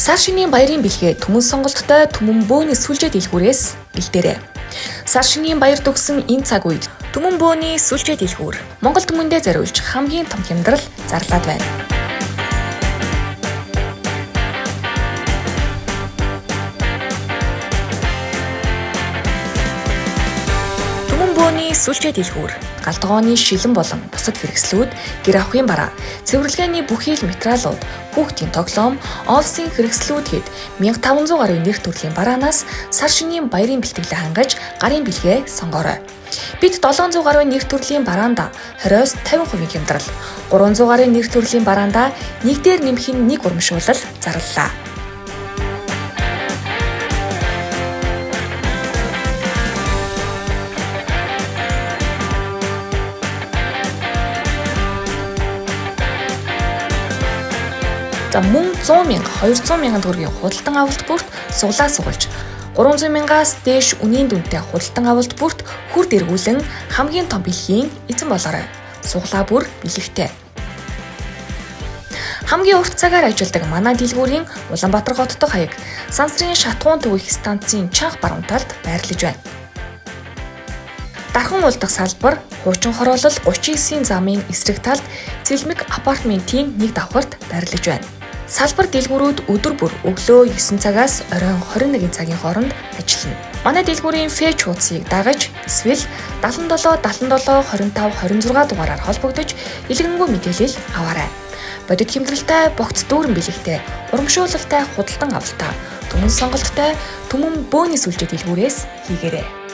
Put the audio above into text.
Сар шинийн баярын бэлгээ түмэн сонголттой түмэн бөөний сүлжээ дэлгүүрээс бэлдээрэй. Сар шинийн баяр төгсөн энэ цаг үед түмэн бөөний сүлжээ дэлгүүр Монгол түмэндээ зориулж хамгийн том хямдрал зарлаад байна. Түмэн бөөний сүлжээ дэлгүүр галдгооны шилэн болон бусад хэрэгслүүд, гэр авахын бараа, цэвэрлэгээний бүхий л материалууд, хүүхдийн тоглоом, офисын хэрэгслүүд хэд 1500 гаруй нэр төрлийн бараанаас сар шинийн баярын бэлтгэлээ хангаж гарын бэлгээ сонгоорой. Бид 700 гаруй нэр төрлийн бараанда 20-оос 50% хямдрал, 300 гаруй нэр төрлийн бараанда нэг дээр нэмэх нь нэг урамшуулал зарлалаа. За мөн 100 мянга, 200 мянган төгрөгийн худалдан авалт бүрт суглаа сугалж 300 мянгаас дээш үнийн дүнтэй худалдан авалт бүрт хүр дэргүүлэн хамгийн том бэлгийн эзэн болоорой. Суглаа бүр бэлэгтэй. Хамгийн урт цагаар ажилладаг манай дэлгүүрийн Улаанбаатар хот дахь хаяг Сансрын шатхуун түгэх станцын чанга баруун талд байрлаж байна. Дархан уулдах салбар хуучин хороолол 39-ийн замын эсрэг талд Цэлмэг апартментийн нэг давхарт байрлаж байна. Салбар дэлгүүрүүд өдөр бүр өглөө 9 цагаас оройн 21 цагийн хооронд ажиллана. Манай дэлгүүрийн фэйч хуудсыг дагаж эсвэл 77 77 25 26 дугаараар холбогдож дэлгэрэнгүй мэдээлэл аваарай. Бодит хямдралтай, богц дүүрэн бэлэгтэй, урамшуулалтай худалдан авалтаа, түмэн сонголттой, түмэн бөөний сүлжээ дэлгүүрээс хийгээрэй.